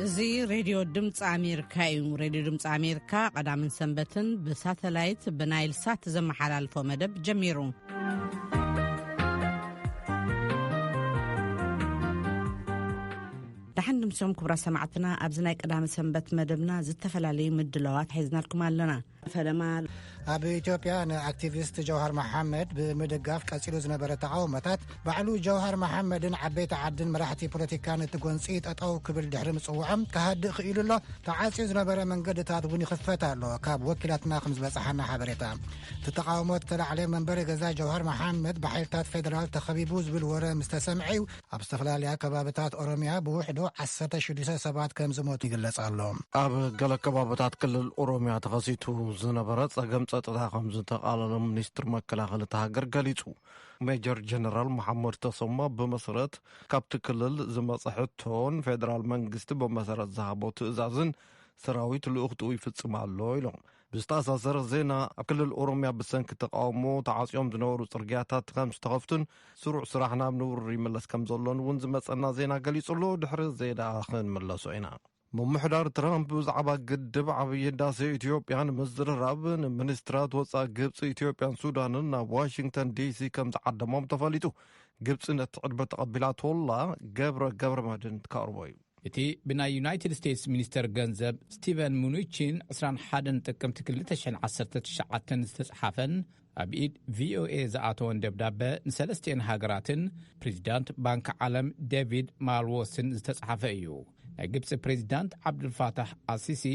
እዚ ሬድዮ ድምፂ ኣሜሪካ እዩ። ሬድዮ ድምፂ ኣሜሪካ ቀዳምን ሰንበትን ብሳተላይት ብናይል ሳት ዘመሓላልፎ መደብ ጀሚሩ። ደሓን ድምፅኦም ክቡራ ሰማዕትና፣ ኣብዚ ናይ ቀዳሚ ሰንበት መደብና ዝተፈላለዩ ምድላዋት ሒዝናልኩም ኣለና። ፈለማ ኣብ ኢትዮጵያ ንኣክቲቪስት ጀውሃር መሓመድ ብምድጋፍ ቀጺሉ ዝነበረ ተቓውሞታት፣ ባዕሉ ጀውሃር መሓመድን ዓበይቲ ዓድን መራሕቲ ፖለቲካን እቲ ጎንጺ ጠጠው ክብል ድሕሪ ምጽውዖም፣ ክሃድእ ክኢሉ ኣሎ። ተዓጽዩ ዝነበረ መንገድታት እውን ይኽፈት ኣሎ። ካብ ወኪላትና ከም ዝበጽሓና ሓበሬታ፣ እቲ ተቓውሞ ዝተላዕለ መንበሪ ገዛ ጀውሃር መሓመድ ብሓይልታት ፌደራል ተኸቢቡ ዝብል ወረ ምስ ተሰምዐ እዩ። ኣብ ዝተፈላለያ ከባብታት ኦሮሚያ ብውሕዱ ዓሰርተ ሽዱሽተ ሰባት ከም ዝሞቱ ይግለጽ ኣሎ። ኣብ ገለ ከባብታት ክልል ኦሮሚያ ተኸሲቱ ዝነበረ ጸገም ጸጥታ ከም ዝተቓለለ ሚኒስትር መከላኸሊ እታ ሃገር ገሊጹ። ሜጀር ጀነራል መሓመድ ተሰማ ብመሰረት ካብቲ ክልል ዝመጸ ሕቶን ፌደራል መንግስቲ ብመሰረት ዝሃቦ ትእዛዝን ሰራዊት ልኡኽትኡ ይፍጽም ኣሎ ኢሎም። ብዝተኣሳሰረ ዜና፣ ኣብ ክልል ኦሮሚያ ብሰንኪ ተቃውሞ ተዓጽዮም ዝነበሩ ጽርግያታት ከም ዝተኸፍቱን ስሩዕ ስራሕ ናብ ንቡር ይምለስ ከም ዘሎን እውን ዝመጸና ዜና ገሊጹ ኣሎ። ድሕሪ ዜና ክንምለሶ ኢና። ምምሕዳር ትራምፕ ብዛዕባ ግድብ ዓብዪ ህዳሴ ኢትዮጵያ ንምዝርራብ ንሚኒስትራት ወጻኢ ግብፂ፣ ኢትዮጵያን ሱዳንን ናብ ዋሽንግተን ዲሲ ከም ዝዓደሞም ተፈሊጡ። ግብፂ ነቲ ዕድመ ተቐቢላቶላ። ገብረ ገብረ መድህን ትካርቦ እዩ። እቲ ብናይ ዩናይትድ ስቴትስ ሚኒስተር ገንዘብ ስቲቨን ሙኑቺን ዕስራን ሓደን ጥቅምቲ ክልተ ሽሕን ዓሰርተ ትሽዓተን ዝተጽሓፈን ኣብ ኢድ ቪኦኤ ዝኣተወን ደብዳበ ንሰለስቲኤን ሃገራትን ፕሬዚዳንት ባንክ ዓለም ዴቪድ ማልዎስን ዝተጽሓፈ እዩ። ናይ ግብፂ ፕሬዚዳንት ዓብዱልፋታሕ ኣሲሲ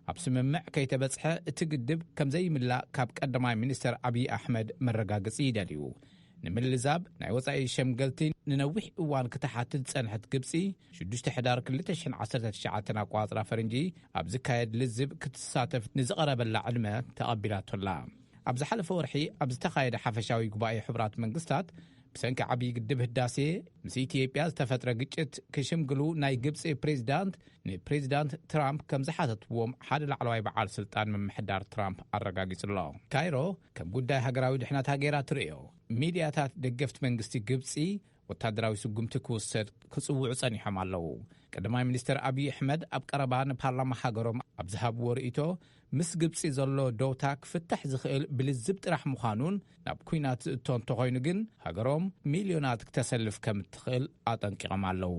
ኣብ ስምምዕ ከይተበጽሐ እቲ ግድብ ከምዘይምላእ ካብ ቀዳማይ ሚኒስተር ኣብይ ኣሕመድ መረጋገጺ ይደልዩ። ንምልዛብ ናይ ወጻኢ ሸምገልቲ ንነዊሕ እዋን ክትሓትት ዝጸንሐት ግብጺ፣ ሽዱሽተ ሕዳር ክልተ ሽሕን ዓሰርተ ትሽዓተን ኣቆጻጽራ ፈረንጂ ኣብ ዝካየድ ልዝብ ክትሳተፍ ንዝቐረበላ ዕድመ ተቐቢላቶላ። ኣብ ዝሓለፈ ወርሒ ኣብ ዝተኻየደ ሓፈሻዊ ጉባኤ ሕቡራት መንግስታት፣ ብሰንኪ ዓብዪ ግድብ ህዳሴ ምስ ኢትዮጵያ ዝተፈጥረ ግጭት ክሽምግሉ ናይ ግብጺ ፕሬዚዳንት ንፕሬዚዳንት ትራምፕ ከም ዝሓተትዎም ሓደ ላዕለዋይ በዓል ስልጣን ምምሕዳር ትራምፕ ኣረጋጊጹ ኣሎ። ካይሮ ከም ጉዳይ ሃገራዊ ድሕነታ ገይራ ትርእዮ። ሚድያታት ደገፍቲ መንግስቲ ግብጺ ወታደራዊ ስጉምቲ ክውሰድ ክጽውዑ ጸኒሖም ኣለዉ። ቀዳማይ ሚኒስተር ኣብይ ኣሕመድ ኣብ ቀረባ ንፓርላማ ሃገሮም ኣብ ዝሃብዎ ርእይቶ፣ ምስ ግብጺ ዘሎ ደውታ ክፍታሕ ዝኽእል ብልዝብ ጥራሕ ምዃኑን፣ ናብ ኲናት ዝእቶ እንተኾይኑ ግን ሃገሮም ሚልዮናት ክተሰልፍ ከም እትኽእል ኣጠንቂቖም ኣለዉ።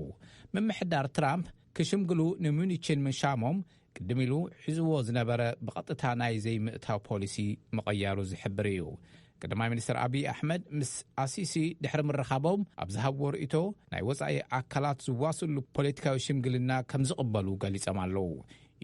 ምምሕዳር ትራምፕ ክሽምግሉ ንሙኒችን ምሻሞም፣ ቅድም ኢሉ ሒዝዎ ዝነበረ ብቐጥታ ናይ ዘይምእታው ፖሊሲ ምቕያሩ ዝሕብር እዩ። ቀዳማይ ሚኒስትር ኣብይ ኣሕመድ ምስ ኣሲሲ ድሕሪ ምርኻቦም ኣብ ዝሃብዎ ርእይቶ፣ ናይ ወጻኢ ኣካላት ዝዋስሉ ፖለቲካዊ ሽምግልና ከም ዝቕበሉ ገሊጾም ኣለዉ።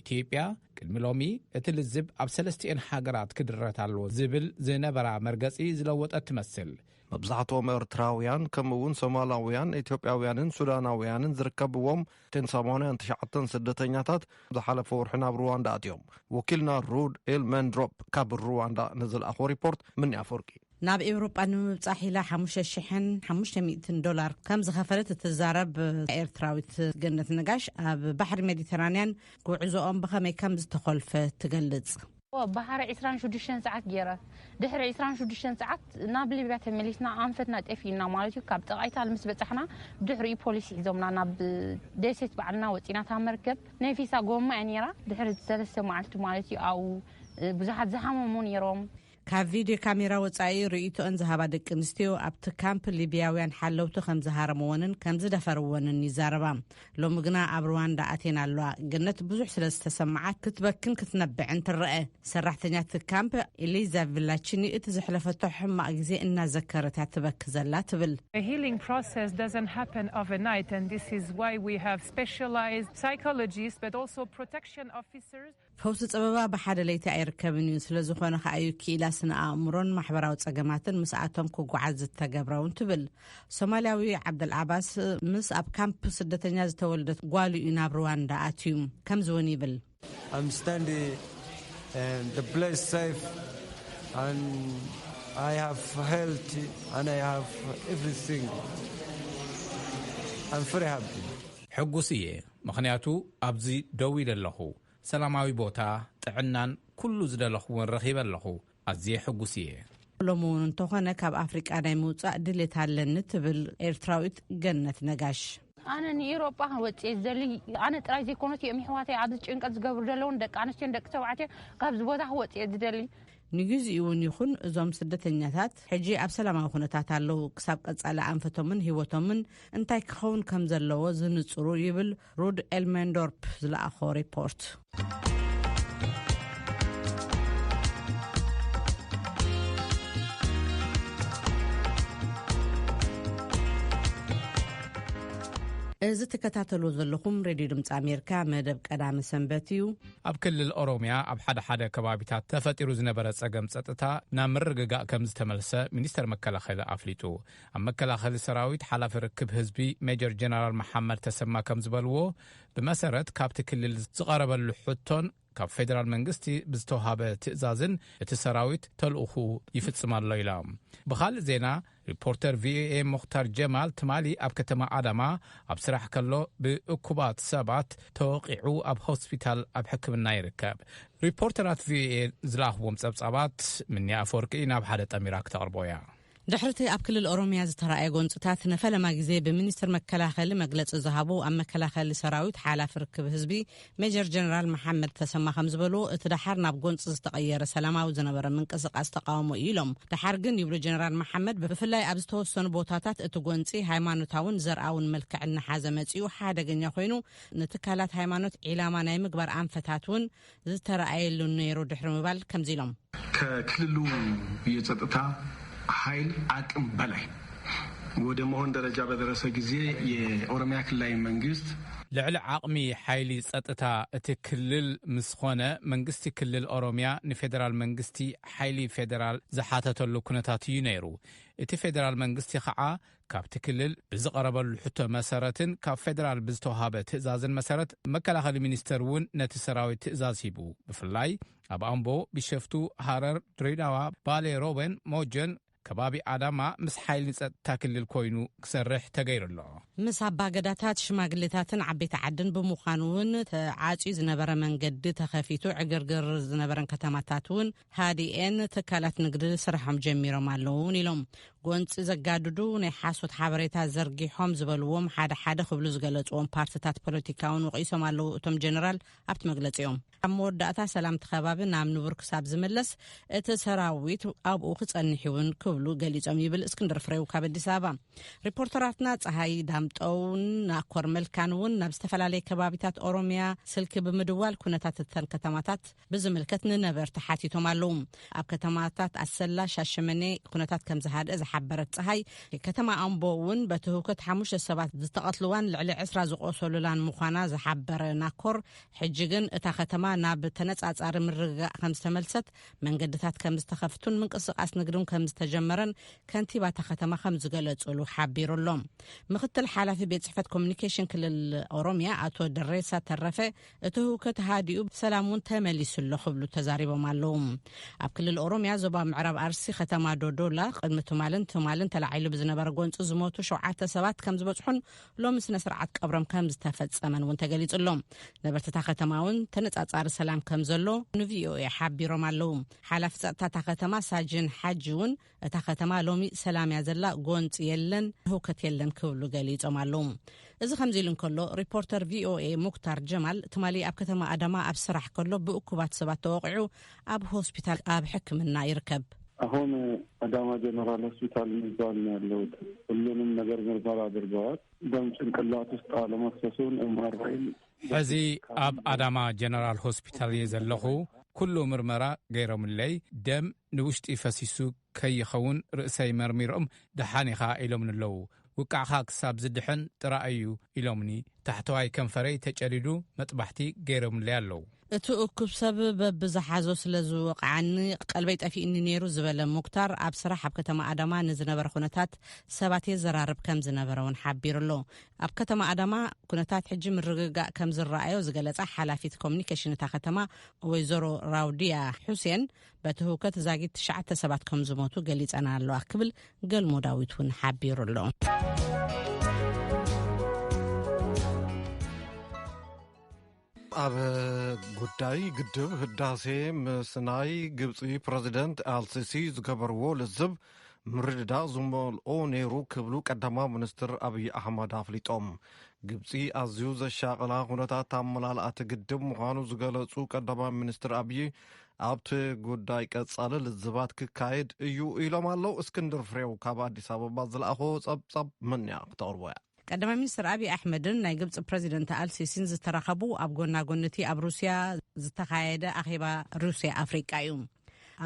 ኢትዮጵያ ቅድሚ ሎሚ እቲ ልዝብ ኣብ ሰለስቲኤን ሃገራት ክድረት ኣለዎ ዝብል ዝነበራ መርገጺ ዝለወጠት ትመስል። መብዛሕትኦም ኤርትራውያን፣ ከምኡ እውን ሶማላውያን፣ ኢትዮጵያውያንን ሱዳናውያንን ዝርከብዎም፣ እተን ሰማንያን ትሽዓተን ስደተኛታት ዝሓለፈ ወርሒ ናብ ሩዋንዳ ኣትዮም። ወኪልና ሩድ ኤልመንድሮፕ ካብ ሩዋንዳ ንዝለኣኾ ሪፖርት፣ ምኒ ኣፈወርቂ። ናብ ኤውሮጳ ንምብጻሕ ኢላ ሓሙሽተ ሽሕን ሓሙሽተ ሚእትን ዶላር ከም ዝኸፈለት እትዛረብ ኤርትራዊት ገነት ነጋሽ፣ ኣብ ባሕሪ ሜዲተራንያን ጉዕዞኦም ብኸመይ ከም ዝተኾልፈ ትገልጽ። ባሕሪ ዕስራን ሽዱሽተን ሰዓት ገይረ። ድሕሪ ዕስራን ሽዱሽተን ሰዓት ናብ ሊብያ ተመሊስና፣ ኣንፈትና ጠፊእና ማለት እዩ። ካብ ጠቓይታል ምስ በጻሕና፣ ድሕሪኡ ፖሊስ ሒዞምና ናብ ደሴት ባዕልና ወጺና። እታ መርከብ ናይ ፊሳ ጎማ እያ ነይራ። ድሕሪ ሰለስተ መዓልቲ ማለት እዩ፣ ኣብኡ ብዙሓት ዝሓመሙ ነይሮም። ካብ ቪድዮ ካሜራ ወጻኢ ርእይቶአን ዝሃባ ደቂ ኣንስትዮ፣ ኣብቲ ካምፕ ሊብያውያን ሓለውቲ ከም ዝሃረምወንን ከም ዝደፈርወንን ይዛረባ። ሎሚ ግና ኣብ ሩዋንዳ ኣትየን ኣለዋ። ገነት ብዙሕ ስለ ዝተሰምዓት ክትበክን ክትነብዕን ትረአ። ሰራሕተኛ እቲ ካምፕ ኤሊዛ ቪላቺኒ እቲ ዘሕለፈቶ ሕማቕ ግዜ እናዘከረት እያ ትበኪ ዘላ ትብል። The healing process doesn't happen overnight, and this is why we have specialized psychologists, but also protection officers. ፈውሲ ጸበባ ብሓደ ለይቲ ኣይርከብን እዩ። ስለ ዝኾነ ከኣ እዩ ክኢላ ስነ ኣእምሮን ማሕበራዊ ጸገማትን ምስኣቶም ክጓዓዝ ዝተገብረ እውን ትብል። ሶማልያዊ ዓብደል ዓባስ ምስ ኣብ ካምፕ ስደተኛ ዝተወልደት ጓሉ እዩ ናብ ሩዋንዳ ኣትዩ። ከምዚ እውን ይብል። I'm standing and the place safe and I have health and I have everything. I'm very happy. ሕጉስ እየ፣ ምኽንያቱ ኣብዚ ደው ኢለ ኣለኹ። ሰላማዊ ቦታ፣ ጥዕናን ኩሉ ዝደለኽዎን ረኺበ ኣለኹ። ኣዝየ ሕጉስ እየ። ሎሚ እውን እንተኾነ ካብ ኣፍሪቃ ናይ ምውጻእ ድሌት ኣለኒ ትብል ኤርትራዊት ገነት ነጋሽ። ኣነ ንኤውሮጳ ክወጽእ እየ ዝደሊ። ኣነ ጥራይ ዘይኮነስ እዮም ኣሕዋተይ ኣብዚ ጭንቀት ዝገብሩ ዘለውን ደቂ ኣንስትዮን ደቂ ተባዕትዮን ካብዚ ቦታ ክወጽእ እየ ዝደሊ። ንግዚኡ እውን ይኹን እዞም ስደተኛታት ሕጂ ኣብ ሰላማዊ ኩነታት ኣለዉ። ክሳብ ቀጻሊ ኣንፈቶምን ህይወቶምን እንታይ ክኸውን ከም ዘለዎ ዝንጽሩ ይብል ሩድ ኤልሜንዶርፕ ዝለኣኾ ሪፖርት። እዚ ትከታተሉ ዘለኹም ሬድዮ ድምፂ ኣሜሪካ መደብ ቀዳሚ ሰንበት እዩ። ኣብ ክልል ኦሮሚያ ኣብ ሓደ ሓደ ከባቢታት ተፈጢሩ ዝነበረ ጸገም ጸጥታ ናብ ምርግጋእ ከም ዝተመልሰ ሚኒስተር መከላኸሊ ኣፍሊጡ። ኣብ መከላኸሊ ሰራዊት ሓላፊ ርክብ ህዝቢ ሜጀር ጀነራል መሓመድ ተሰማ ከም ዝበልዎ፣ ብመሰረት ካብቲ ክልል ዝቐረበሉ ሕቶን ካብ ፌደራል መንግስቲ ብዝተዋሃበ ትእዛዝን እቲ ሰራዊት ተልእኹ ይፍጽም ኣሎ ኢሎም። ብኻልእ ዜና፣ ሪፖርተር ቪኦኤ ሙኽታር ጀማል ትማሊ ኣብ ከተማ ኣዳማ ኣብ ስራሕ ከሎ ብእኩባት ሰባት ተወቒዑ ኣብ ሆስፒታል ኣብ ሕክምና ይርከብ። ሪፖርተራት ቪኦኤ ዝለኣኽዎም ጸብጻባት ምንያ ኣፈወርቂ ናብ ሓደ ጠሚራ ክተቕርቦ እያ። ድሕርቲ ኣብ ክልል ኦሮሚያ ዝተራእየ ጎንጽታት ንፈለማ ግዜ ብሚኒስትር መከላኸሊ መግለጺ ዝሃቡ ኣብ መከላኸሊ ሰራዊት ሓላፊ ርክብ ህዝቢ ሜጀር ጀነራል መሓመድ ተሰማ ከም ዝበልዎ፣ እቲ ደሓር ናብ ጎንጺ ዝተቐየረ ሰላማዊ ዝነበረ ምንቅስቃስ ተቃውሞ እዩ ኢሎም። ደሓር ግን ይብሉ ጀነራል መሓመድ፣ ብፍላይ ኣብ ዝተወሰኑ ቦታታት እቲ ጎንጺ ሃይማኖታውን ዘርኣውን መልክዕ እናሓዘ መጺኡ ሓደገኛ ኮይኑ፣ ንትካላት ሃይማኖት ዒላማ ናይ ምግባር ኣንፈታት እውን ዝተረኣየሉ ነይሩ ድሕሪ ምባል ከምዚ ኢሎም። ከክልሉ የጸጥታ ኃይል አቅም በላይ ወደ መሆን ደረጃ በደረሰ ጊዜ የኦሮሚያ ክልላዊ መንግስት ልዕሊ ዓቕሚ ሓይሊ ጸጥታ እቲ ክልል ምስ ኾነ፣ መንግስቲ ክልል ኦሮሚያ ንፌደራል መንግስቲ ሓይሊ ፌደራል ዝሓተተሉ ኩነታት እዩ ነይሩ። እቲ ፌደራል መንግስቲ ኸዓ ካብቲ ክልል ብዝቐረበሉ ሕቶ መሰረትን ካብ ፌደራል ብዝተዋሃበ ትእዛዝን መሰረት፣ መከላኸሊ ሚኒስተር እውን ነቲ ሰራዊት ትእዛዝ ሂቡ። ብፍላይ ኣብ ኣምቦ፣ ቢሸፍቱ፣ ሃረር፣ ድሬዳዋ፣ ባሌ ሮቤን፣ ሞጀን ከባቢ ኣዳማ ምስ ሓይሊ ጸጥታ ክልል ኮይኑ ክሰርሕ ተገይሩ ኣሎ። ምስ ኣባገዳታት፣ ሽማግሌታትን ዓበይቲ ዓድን ብምዃኑ እውን ተዓጽዩ ዝነበረ መንገዲ ተኸፊቱ፣ ዕግርግር ዝነበረን ከተማታት እውን ሃዲኤን፣ ትካላት ንግዲ ስራሖም ጀሚሮም ኣለዉ እውን ኢሎም። ጎንፂ ዘጋድዱ ናይ ሓሶት ሓበሬታ ዘርጊሖም ዝበልዎም ሓደ ሓደ ክብሉ ዝገለፅዎም ፓርትታት ፖለቲካ እውን ወቒሶም ኣለዉ እቶም ጀነራል ኣብቲ መግለፂኦም። ኣብ መወዳእታ ሰላም እቲ ከባቢ ናብ ንቡር ክሳብ ዝምለስ እቲ ሰራዊት ኣብኡ ክጸንሕ እውን ክብሉ ገሊጾም ይብል እስክንድር ፍሬው ካብ ኣዲስ ኣበባ። ሪፖርተራትና ጸሃይ ዳምጠውን ናኮር መልካን እውን ናብ ዝተፈላለየ ከባቢታት ኦሮሚያ ስልኪ ብምድዋል ኩነታት እተን ከተማታት ብዝምልከት ንነበርቲ ሓቲቶም ኣለዉ። ኣብ ከተማታት ኣሰላ፣ ሻሸመኔ ኩነታት ከም ዝሃድአ ዝሓበረት ጸሃይ፣ ከተማ ኣምቦ እውን በቲ ህውከት ሓሙሽተ ሰባት ዝተቐትልዋን ልዕሊ ዕስራ ዝቆሰሉላን ምዃና ዝሓበረ ናኮር፣ ሕጂ ግን እታ ከተማ ናብ ተነጻጻሪ ምርግጋእ ከም ዝተመልሰት፣ መንገድታት ከም ዝተኸፍቱን ምንቅስቓስ ንግድን ከም ዝተጀመረን ከንቲባ እታ ከተማ ከም ዝገለጹሉ ሓቢሩ ኣሎ። ምክትል ሓላፊ ቤት ጽሕፈት ኮሚኒኬሽን ክልል ኦሮሚያ ኣቶ ደሬሳ ተረፈ፣ እቲ ህውከት ሃዲኡ ሰላም እውን ተመሊሱ ኣሎ ክብሉ ተዛሪቦም ኣለዉ። ኣብ ክልል ኦሮሚያ ዞባ ምዕራብ ኣርሲ ከተማ ዶዶላ ቅድሚ ትማልን ትማልን ተላዒሉ ብዝነበረ ጎንፂ ዝሞቱ ሸውዓተ ሰባት ከም ዝበጽሑን ሎሚ ስነ ስርዓት ቀብሮም ከም ዝተፈጸመን እውን ተገሊጹ ኣሎ። ነበርቲ እታ ከተማ እውን ተነጻጻሪ ሰላም ከም ዘሎ ንቪኦኤ ሓቢሮም ኣለዉ። ሓላፊ ጸጥታ እታ ከተማ ሳጅን ሓጂ እውን እታ ከተማ ሎሚ ሰላም እያ ዘላ፣ ጎንፂ የለን፣ ህውከት የለን ክብሉ ገሊጾም ኣለዉ። እዚ ከምዚ ኢሉ እንከሎ፣ ሪፖርተር ቪኦኤ ሙክታር ጀማል ትማሊ ኣብ ከተማ ኣዳማ ኣብ ስራሕ ከሎ ብእኩባት ሰባት ተወቒዑ ኣብ ሆስፒታል ኣብ ሕክምና ይርከብ። አሁን አዳማ ጀነራል ሆስፒታል የሚባል ነው ያለሁት። ሁሉንም ነገር ምርመራ አድርገዋል። ደም ጭንቅላት ውስጥ አለመፍሰሱን ኤምአርአይን ሕዚ ኣብ ኣዳማ ጀነራል ሆስፒታል እየ ዘለኹ። ኩሉ ምርመራ ገይሮምለይ፣ ደም ንውሽጢ ፈሲሱ ከይኸውን ርእሰይ መርሚሮም፣ ደሓን ኢኻ ኢሎምኒ ኣለዉ። ውቃዕኻ ክሳብ ዝድሕን ጥራይ እዩ ኢሎምኒ። ታሕተዋይ ከንፈረይ ተጨዲዱ መጥባሕቲ ገይሮምለይ ኣለዉ። እቲ እኩብ ሰብ በብዝሓዞ ስለ ዝወቕዓኒ ቀልበይ ጠፊእኒ ነይሩ ዝበለ ሙክታር፣ ኣብ ስራሕ ኣብ ከተማ ኣዳማ ንዝነበረ ኩነታት ሰባት የዘራርብ ከም ዝነበረ እውን ሓቢሩ ኣሎ። ኣብ ከተማ ኣዳማ ኩነታት ሕጂ ምርግጋእ ከም ዝረኣዮ ዝገለጻ ሓላፊት ኮሚኒኬሽን እታ ከተማ ወይዘሮ ራውዲያ ሑሴን፣ በቲ ህውከት ዛጊት ትሽዓተ ሰባት ከም ዝሞቱ ገሊጸን ኣለዋ ክብል ገልሞ ዳዊት እውን ሓቢሩ ኣሎ። ኣብ ጉዳይ ግድብ ህዳሴ ምስ ናይ ግብፂ ፕረዚደንት ኣልሲሲ ዝገበርዎ ልዝብ ምርድዳእ ዝመልኦ ነይሩ ክብሉ ቀዳማዊ ሚኒስትር ኣብይ ኣሕመድ ኣፍሊጦም። ግብፂ ኣዝዩ ዘሻቕላ ኩነታት ኣመላልኣ ትግድብ ምዃኑ ዝገለጹ ቀዳማዊ ሚኒስትር ኣብይ፣ ኣብቲ ጉዳይ ቀጻሊ ልዝባት ክካየድ እዩ ኢሎም ኣለዉ። እስክንድር ፍሬው ካብ ኣዲስ ኣበባ ዝለኣኾ ጸብጻብ መንያ ክተቕርቦ እያ። ቀዳማይ ሚኒስትር ኣብይ ኣሕመድን ናይ ግብፂ ፕረዚደንት ኣልሲሲን ዝተራኸቡ ኣብ ጎና ጎኒ እቲ ኣብ ሩስያ ዝተኻየደ ኣኼባ ሩስያ ኣፍሪቃ እዩ።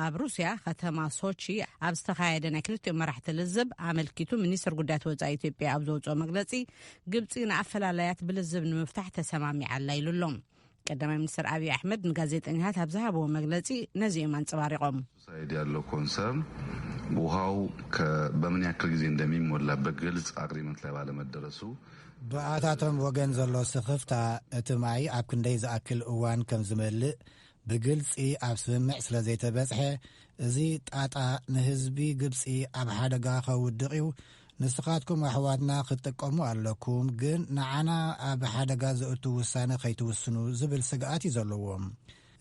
ኣብ ሩስያ ከተማ ሶቺ ኣብ ዝተኻየደ ናይ ክልቲኦም መራሕቲ ልዝብ ኣመልኪቱ፣ ሚኒስትር ጉዳያት ወፃኢ ኢትዮጵያ ኣብ ዘውፅኦ መግለፂ፣ ግብፂ ንኣፈላላያት ብልዝብ ንምፍታሕ ተሰማሚዓላ ኢሉ ኣሎ። ቀዳማይ ሚኒስትር ኣብይ ኣሕመድ ንጋዜጠኛታት ኣብ ዝሃብዎ መግለፂ ነዚኦም ኣንፀባሪቖም። ሳይድ ያለው ኮንሰርን ውሃው በምን ያክል ጊዜ እንደሚሞላ በግልጽ አግሪመንት ላይ ባለመደረሱ፣ ብኣታቶም ወገን ዘሎ ስኽፍታ፣ እቲ ማይ ኣብ ክንደይ ዝኣክል እዋን ከም ዝመልእ ብግልጺ ኣብ ስምምዕ ስለ ዘይተበጽሐ፣ እዚ ጣጣ ንህዝቢ ግብጺ ኣብ ሓደጋ ከውድቕ እዩ። ንስኻትኩም ኣሕዋትና ክትጥቀሙ ኣለኩም፣ ግን ንዓና ኣብ ሓደጋ ዘእቱ ውሳነ ከይትውስኑ ዝብል ስግኣት እዩ ዘለዎም።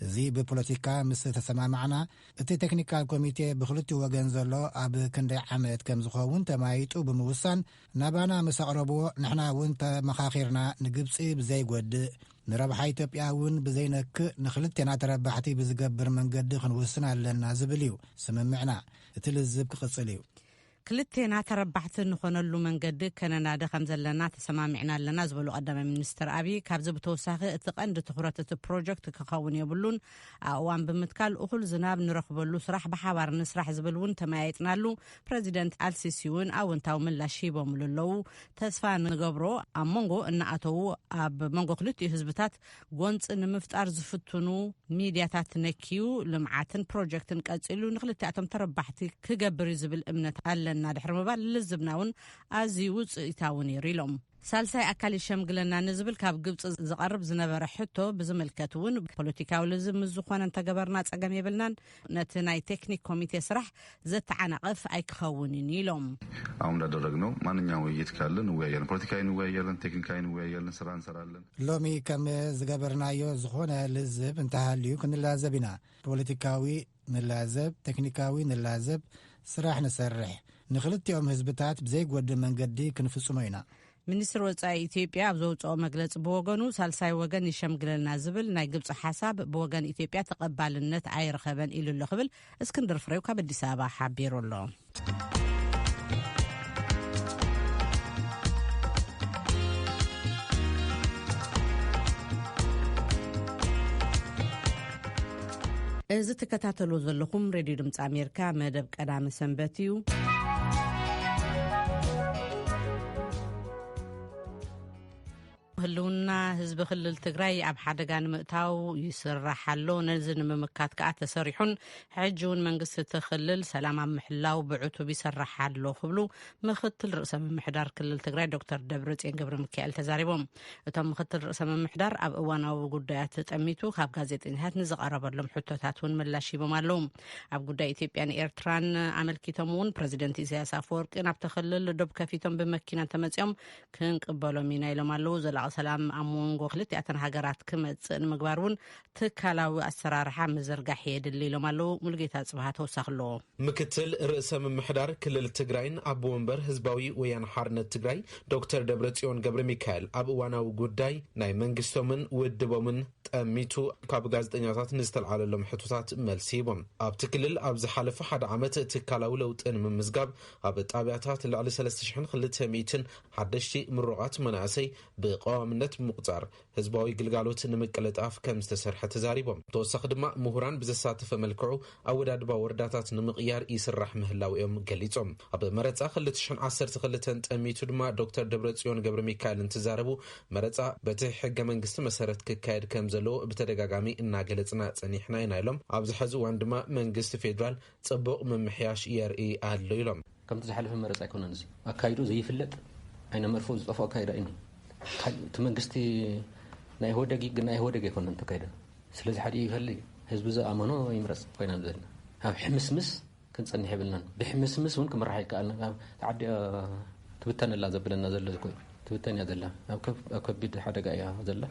እዚ ብፖለቲካ ምስ ተሰማማዕና፣ እቲ ቴክኒካል ኮሚቴ ብክልቲኡ ወገን ዘሎ ኣብ ክንደይ ዓመት ከም ዝኸውን ተማይጡ ብምውሳን ናባና ምስ ኣቕረብዎ፣ ንሕና እውን ተመኻኺርና ንግብፂ ብዘይጎድእ፣ ንረብሓ ኢትዮጵያ እውን ብዘይነክእ፣ ንክልቴና ተረባሕቲ ብዝገብር መንገዲ ክንውስን ኣለና ዝብል እዩ ስምምዕና። እቲ ልዝብ ክቕፅል እዩ። ክልቴና ተረባሕቲ ንኾነሉ መንገዲ ከነናዲ ከም ዘለና ተሰማሚዕና ኣለና ዝበሉ ቀዳማይ ሚኒስትር ኣብይ፣ ካብዚ ብተወሳኺ እቲ ቀንዲ ትኹረት እቲ ፕሮጀክት ክኸውን የብሉን፣ ኣእዋን ብምትካል እኹል ዝናብ ንረኽበሉ ስራሕ ብሓባር ንስራሕ ዝብል እውን ተመያይጥናሉ። ፕረዚደንት ኣልሲሲ እውን ኣወንታዊ ምላሽ ሂቦምሉ ኣለዉ። ተስፋ ንገብሮ ኣብ መንጎ እናኣተዉ ኣብ መንጎ ክልቲኡ ህዝብታት ጎንፂ ንምፍጣር ዝፍትኑ ሚድያታት ነኪዩ ልምዓትን ፕሮጀክትን ቀፂሉ ንክልቲኣቶም ተረባሕቲ ክገብር እዩ ዝብል እምነት ኣለና ድሕሪ ምባል፣ ልዝብና እውን ኣዝዩ ውፅኢታዊ ነይሩ ኢሎም። ሳልሳይ ኣካል ይሸምግለና ንዝብል ካብ ግብፂ ዝቐርብ ዝነበረ ሕቶ ብዝምልከት እውን፣ ፖለቲካዊ ልዝብ ምስ ዝኾነ እንተገበርና ፀገም የብልናን፣ ነቲ ናይ ቴክኒክ ኮሚቴ ስራሕ ዘተዓናቕፍ ኣይክኸውንን ኢሎም። አሁን እንዳደረግነው ማንኛውም ውይይት ካለ እንወያያለን። ፖለቲካዊ እንወያያለን፣ ቴክኒካዊ እንወያያለን፣ ስራ እንሰራለን። ሎሚ ከም ዝገበርናዮ ዝኾነ ልዝብ እንተሃልዩ ክንላዘብ ኢና። ፖለቲካዊ ንላዘብ፣ ቴክኒካዊ ንላዘብ፣ ስራሕ ንሰርሕ። ንክልቲኦም ህዝብታት ብዘይጎድእ መንገዲ ክንፍጽሞ ኢና። ሚኒስትር ወጻኢ ኢትዮጵያ ኣብ ዘውጽኦ መግለጺ ብወገኑ፣ ሳልሳይ ወገን ይሸምግለልና ዝብል ናይ ግብጺ ሓሳብ ብወገን ኢትዮጵያ ተቐባልነት ኣይረኸበን ኢሉ ኣሎ ክብል እስክንድር ፍሬው ካብ ኣዲስ ኣበባ ሓቢሩ ኣሎ። እዚ ትከታተሉ ዘለኹም ሬድዮ ድምፂ ኣሜሪካ መደብ ቀዳሚ ሰንበት እዩ። ህልውና ህዝቢ ክልል ትግራይ ኣብ ሓደጋ ንምእታው ይስራሕ ኣሎ። ነዚ ንምምካት ከኣ ተሰሪሑን ሕጂ እውን መንግስቲ እቲ ክልል ሰላም ኣብ ምሕላው ብዕቱብ ይሰርሕ ኣሎ ክብሉ ምክትል ርእሰ ምምሕዳር ክልል ትግራይ ዶክተር ደብረጽዮን ገብረ ሚካኤል ተዛሪቦም። እቶም ምክትል ርእሰ ምምሕዳር ኣብ እዋናዊ ጉዳያት ጠሚቱ ካብ ጋዜጠኛታት ንዝቐረበሎም ሕቶታት እውን ምላሽ ሂቦም ኣለዉ። ኣብ ጉዳይ ኢትዮጵያን ኤርትራን ኣመልኪቶም እውን ፕረዚደንት ኢሳያስ ኣፈወርቂ ናብቲ ክልል ዶብ ከፊቶም ብመኪና እንተመጺኦም ክንቅበሎም ኢና ኢሎም ኣለዉ። ዘላቒ ሰላም ኣብ መንጎ ክልቲኣተን ሃገራት ክመጽእ ንምግባር እውን ትካላዊ ኣሰራርሓ ምዝርጋሕ የድሊ ኢሎም ኣለዉ። ሙሉጌታ ጽብሃ ተወሳኺ ኣለዎ። ምክትል ርእሰ ምምሕዳር ክልል ትግራይን ኣቦ ወንበር ህዝባዊ ወያነ ሓርነት ትግራይ ዶክተር ደብረጽዮን ገብረ ሚካኤል ኣብ እዋናዊ ጉዳይ ናይ መንግስቶምን ውድቦምን ጠሚቱ ካብ ጋዜጠኛታት ንዝተልዓለሎም ሕቶታት መልሲ ሂቦም። ኣብቲ ክልል ኣብ ዝሓለፈ ሓደ ዓመት ትካላዊ ለውጢ ንምምዝጋብ ኣብ ጣብያታት ልዕሊ ሰለስተ ሽሕን ክልተ ሚእትን ሓደሽቲ ምሩቓት መናእሰይ ብቐዋምነት ብምቑፃር ህዝባዊ ግልጋሎት ንምቅልጣፍ ከም ዝተሰርሐ ተዛሪቦም። ተወሳኺ ድማ ምሁራን ብዘሳተፈ መልክዑ ኣወዳድባ ወረዳታት ንምቕያር ይስራሕ ምህላው እዮም ገሊጾም። ኣብ መረጻ ክልተ ሽሕን ዓሰርተ ክልተን ጠሚቱ ድማ ዶክተር ደብረጽዮን ገብረ ሚካኤል እንትዛረቡ፣ መረጻ በቲ ሕገ መንግስቲ መሰረት ክካየድ ከም ዘለዎ ብተደጋጋሚ እናገለጽና ጸኒሕና ኢና ኢሎም። ኣብዚ ሕዚ እዋን ድማ መንግስቲ ፌዴራል ጽቡቕ ምምሕያሽ የርኢ ኣሎ ኢሎም። ከምቲ ዝሓለፈ መረጻ ኣይኮነን፣ እዚ ኣካይዶ ዘይፍለጥ፣ ዓይነ መርፍእ ዝጠፍኦ ኣካይዳ እዩ። እቲ መንግስቲ ናይ ኢህወደግ ግን ናይ ኢህወደግ ኣይኮነን ተካይደ። ስለዚ ሓደ ይፈሊ፣ ህዝቢ ዝኣመኖ ይምረጽ ኮይና ዘለና። ኣብ ሕምስምስ ክንጸንሕ የብልናን። ብሕምስምስ እውን ክምራሕ ኣይከኣልን። ኣብ ዓዲ ትብተን ኣላ ዘብለና ዘሎ እዚ ኮይኑ ትብተን እያ ዘላ። ኣብ ከቢድ ሓደጋ እያ ዘላ።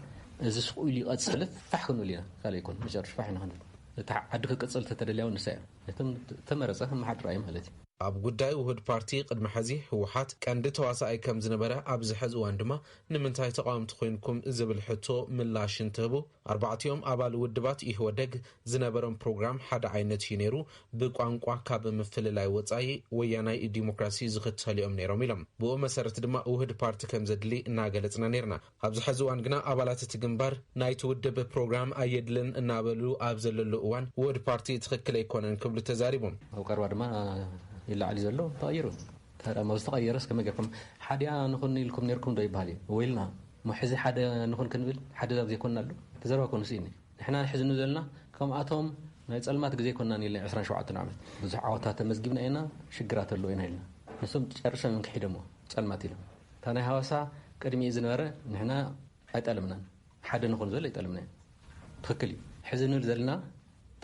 እዚ ስቕ ኢሉ ይቐጽል ፋሕ ክንብል ኢና። ካልእ ኣይኮን መጨረሽ ፋሕ ኢና ክንብል። እቲ ዓዲ ክቅጽል ተተደልያ እውን ንሳ እያ። እቶም ተመረጸ ከመሓድራ እዩ ማለት እዩ። ኣብ ጉዳይ ውህድ ፓርቲ ቅድሚ ሕዚ ህወሓት ቀንዲ ተዋሳኣይ ከም ዝነበረ፣ ኣብዚ ሕዚ እዋን ድማ ንምንታይ ተቃወምቲ ኮይንኩም ዝብል ሕቶ ምላሽ እንትህቡ፣ ኣርባዕቲኦም ኣባል ውድባት ኢህወደግ ዝነበሮም ፕሮግራም ሓደ ዓይነት እዩ ነይሩ። ብቋንቋ ካብ ምፍልላይ ወጻኢ ወያናይ ዲሞክራሲ ዝኽተሉ እዮም ነይሮም ኢሎም። ብኡ መሰረት ድማ ውህድ ፓርቲ ከም ዘድሊ እናገለጽና ነይርና። ኣብዚ ሕዚ እዋን ግና ኣባላት እቲ ግንባር ናይቲ ውድብ ፕሮግራም ኣየድልን እናበሉ ኣብ ዘለሉ እዋን ውህድ ፓርቲ ትኽክል ኣይኮነን ክብሉ ተዛሪቦም። ኣብ ቀረባ ድማ ይለዓል ዘሎ ተቐይሩ። ታዲያ ዝተቐየረስ ከመይ ጌርኩም ሓዲኣ ንኹን ኢልኩም ነርኩም ዶ ይበሃል እዩ? ወይልና እሞ ሕዚ ሓደ ንኹን ክንብል ሓደ ዛብ ዘይኮንና ኣሎ። ተዘረባ ኮኑ ስኢኒ። ንሕና ሕዚ ንዘልና ከምኣቶም ናይ ጸልማት ግዜ ኮንና ኢልና ዕስራን ሸውዓተን ዓመት ብዙሕ ዓወታት ተመዝጊብና ኢና። ሽግራት ኣለዎ ኢና ኢልና። ንሶም ጨርሶም እዮም ክሒደሞ ጸልማት ኢሎም። እታ ናይ ሃዋሳ ቅድሚኡ ዝነበረ ንሕና ኣይጠልምናን። ሓደ ንኹን ዝብል ኣይጠልምና እዩ። ትኽክል እዩ። ሕዚ ንብል ዘለና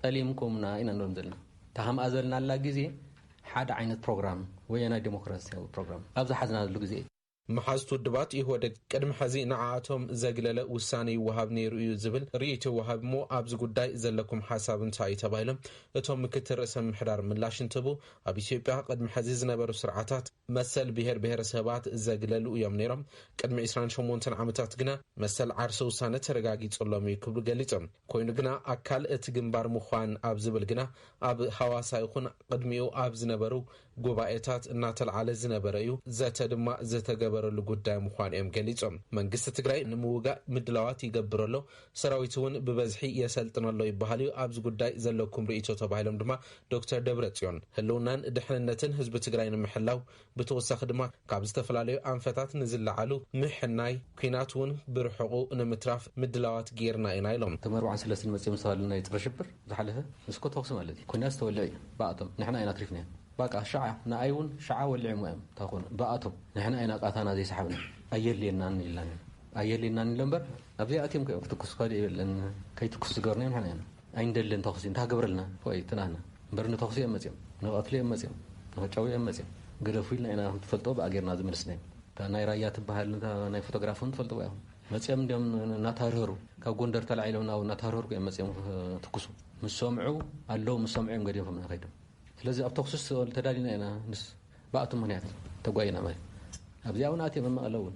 ጠሊምኩምና ኢና ንብሎም ዘለና። እታ ከምኣ ዘልናላ ግዜ ሓደ ዓይነት ፕሮግራም፣ ወያናይ ዴሞክራሲያዊ ፕሮግራም ኣብ ዝሓዝናሉ ግዜ እዩ። መሓዝቲ ውድባት ኢህወደግ ቅድሚ ሕዚ ንዓኣቶም ዘግለለ ውሳነ ይወሃብ ነይሩ እዩ ዝብል ርእይቶ ይወሃብ እሞ፣ ኣብዚ ጉዳይ ዘለኩም ሓሳብ እንታይ እዩ ተባሂሎም፣ እቶም ምክትል ርእሰ ምምሕዳር ምላሽ እንትህቡ፣ ኣብ ኢትዮጵያ ቅድሚ ሕዚ ዝነበሩ ስርዓታት መሰል ብሄር ብሄረሰባት ዘግለሉ እዮም ነይሮም። ቅድሚ ዕስራን ሸሞንተን ዓመታት ግና መሰል ዓርሰ ውሳነ ተረጋጊጹሎም እዩ ክብሉ ገሊጾም። ኮይኑ ግና ኣካል እቲ ግንባር ምዃን ኣብ ዝብል ግና ኣብ ሃዋሳ ይኹን ቅድሚኡ ኣብ ዝነበሩ ጉባኤታት እናተልዓለ ዝነበረ እዩ። ዘተ ድማ ዝተገበረሉ ጉዳይ ምዃኑ እዮም ገሊጾም። መንግስቲ ትግራይ ንምውጋእ ምድላዋት ይገብር ኣሎ፣ ሰራዊት እውን ብበዝሒ የሰልጥን ኣሎ ይበሃል እዩ። ኣብዚ ጉዳይ ዘለኩም ርእይቶ ተባሂሎም ድማ ዶክተር ደብረጽዮን ህልውናን ድሕንነትን ህዝቢ ትግራይ ንምሕላው ብተወሳኺ ድማ ካብ ዝተፈላለዩ ኣንፈታት ንዝለዓሉ ምሕናይ ኲናት እውን ብርሑቑ ንምትራፍ ምድላዋት ጌርና ኢና ኢሎም። እቶም ኣርባዓን ሰለስተን መፂኦም ዝተባህሉ ናይ ፀረ ሽብር ዝሓለፈ እስኮ ተኹሲ ማለት እዩ። ኲናት ዝተወልዐ እዩ ብኣቶም። ንሕና ኢና ኣትሪፍናዮ። በቃ ሸዓ ንኣይ እውን ሸዓ ወሊዖም እዮም። እንታይ ኮኑ ብኣቶም ንሕና ኢና ቃታና ዘይሰሓብና። ኣየድልየናን ኢልናን ኢና። ኣየድልየናን ኢሎ እምበር ኣብዚኣ ኣትዮም እዮም ክትኩሱ ካልእ የለን። ከይትኩሱ ዝገበርናዮም ንሕና ኢና። ኣይንደልን ተኹሲ እንታይ ክገብረልና? ወይ ትናህና እምበር ንተኹሲ እዮም መፅኦም፣ ንቐትሊ እዮም መፅኦም፣ ንኸጫው እዮም መፅኦም። ግደፉ ኢልና ኢና ከም ትፈልጦ ብኣ ጌርና ዝመለስናዮም። እታ ናይ ራያ ትበሃል እታ ናይ ፎቶግራፍ እውን ትፈልጥዋ ኢኹም። መፅኦም እንዲኦም እናተሃርሀሩ ካብ ጎንደር ተላዒሎም ናብኡ እናተሃርሀሩ እዮም መፅኦም ክትኩሱ። ምስ ሰምዑ ኣለዉ፣ ምስ ሰምዑ እዮም ገዲፎም ከይዶም። ስለዚ ኣብ ተኹሲ ተዳሊና ኢና ምስ ብኣቶም ምኽንያት ተጓይና ማለት ኣብዚኣ እውን ኣትዮም ኣብ መቐለ እውን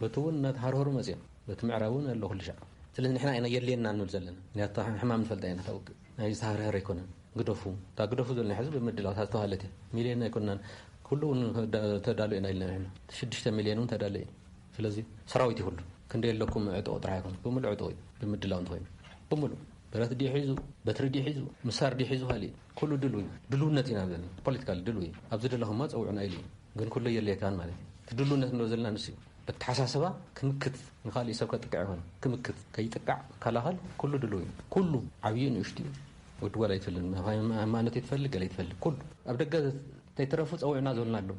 በቲ እውን እናተሃርሀሩ መፅኦም በቲ ምዕራብ እውን ኣሎ ኩሉ ሻዕ። ስለዚ ንሕና ኢና የድልየና ንብል ዘለና ምክንያቱ ሕማም ንፈልጣ ኢና ታውቅ ናይ ዝተሃርሀረ ኣይኮነን። ግደፉ እታ ግደፉ ዘለና ሕዚ ብምድላው እታ ዝተባሃለት እያ። ሚልዮን ኣይኮናን ኩሉ እውን ተዳሉ ኢና ኢልና ንሕና ሽዱሽተ ሚልዮን እውን ተዳለ እዩ። ስለዚ ሰራዊት ይሁሉ ክንደይ ኣለኩም ዕጥቑ ጥራሕ ኣይኮነ ብምሉእ ዕጥቑ እዩ ብምድላው እንተኮይኑ ብምሉእ ብረት ድዩ ሒዙ በትሪ ድዩ ሒዙ ምሳር ድዩ ሒዙ ካልእ ኩሉ ድሉ እዩ። ድልውነት ኢና ዘለና ፖለቲካል ድሉ እዩ። ኣብዚ ደለኹማ ፀውዑና ኢሉ እዩ። ግን ኩሉ የድልየካን ማለት እዩ። እቲ ድልውነት ንብሎ ዘለና ንሱ እዩ። በተሓሳሰባ ክምክት ንካሊእ ሰብ ከጥቅዕ ይኮነ ክምክት ከይጥቃዕ ከላኸል ኩሉ ድሉ እዩ። ኩሉ ዓብዩ ንእሽቱ እዩ። ወዲ ጓል ኣይትፈልል ሃይማኖት ይትፈልግ ገለ ይትፈልግ ኩሉ ኣብ ደገ ተይተረፉ ፀውዕና ዝብልና ኣለዉ።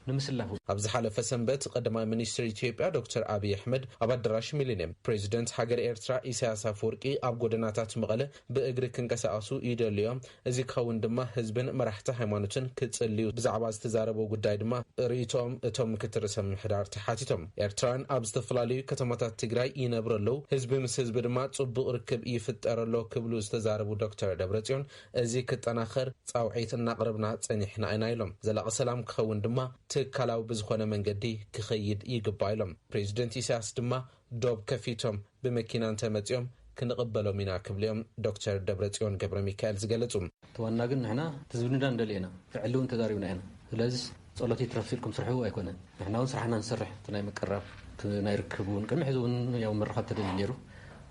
ንምስላፉ ኣብ ዝሓለፈ ሰንበት ቀዳማይ ሚኒስትር ኢትዮጵያ ዶክተር ኣብይ ኣሕመድ ኣብ ኣዳራሽ ሚሊኒየም ፕሬዚደንት ሃገር ኤርትራ ኢሳያስ ኣፈወርቂ ኣብ ጎደናታት መቐለ ብእግሪ ክንቀሳቐሱ ይደልዮም። እዚ ክኸውን ድማ ህዝብን መራሕቲ ሃይማኖትን ክጽልዩ ብዛዕባ ዝተዛረበ ጉዳይ ድማ ርእይቶኦም እቶም ምክትል ርእሰ ምምሕዳር ተሓቲቶም። ኤርትራውያን ኣብ ዝተፈላለዩ ከተማታት ትግራይ ይነብሩ ኣለዉ። ህዝቢ ምስ ህዝቢ ድማ ጽቡቕ ርክብ ይፍጠር ኣሎ ክብሉ ዝተዛረቡ ዶክተር ደብረጽዮን እዚ ክጠናኸር ጻውዒት እናቕረብና ጸኒሕና ኢና ኢሎም። ዘላቒ ሰላም ክኸውን ድማ ትካላዊ ብዝኾነ መንገዲ ክኸይድ ይግባእ ኢሎም። ፕሬዚደንት ኢሳያስ ድማ ዶብ ከፊቶም ብመኪና እንተመጺኦም ክንቕበሎም ኢና ክብሉ እዮም ዶክተር ደብረጽዮን ገብረ ሚካኤል ዝገለጹ። እቲ ዋና ግን ንሕና ትዝብንዳ ንደሊ ኢና። ክዕሊ እውን ተዛሪብና ኢና። ስለዚ ጸሎት ይትረፍ ኢልኩም ስርሑ ኣይኮነን። ንሕና እውን ስራሕና ንሰርሕ። እቲ ናይ ምቅራብ እቲ ናይ ርክብ እውን ቅድሚ ሕዚ እውን ያው ምርኻብ ተደልዩ ነይሩ